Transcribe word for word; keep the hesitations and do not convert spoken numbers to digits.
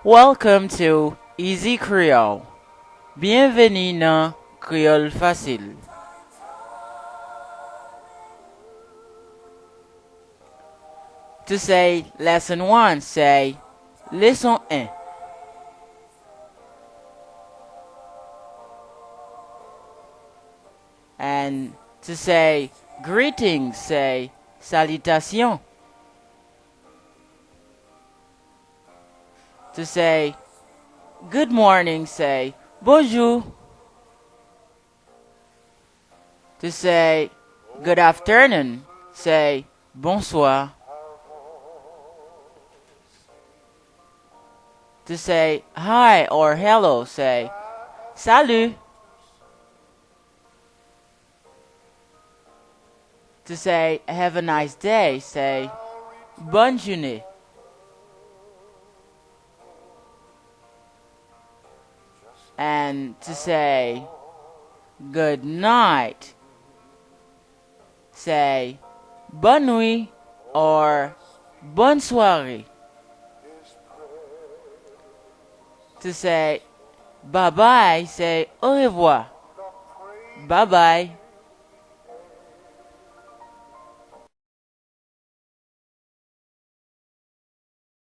Welcome to Easy Creole. Byenveni nan Kreyòl Fasil. To say lesson one, say leson en. And to say greetings, say salitasyon. To say good morning, say bonjou. To say good afternoon, say bonswa. To say hi or hello, say salut. To say have a nice day, say bonne journée. And to say good night, say bonne nuit or bonne soirée. To say bye bye, say au revoir. Bye bye,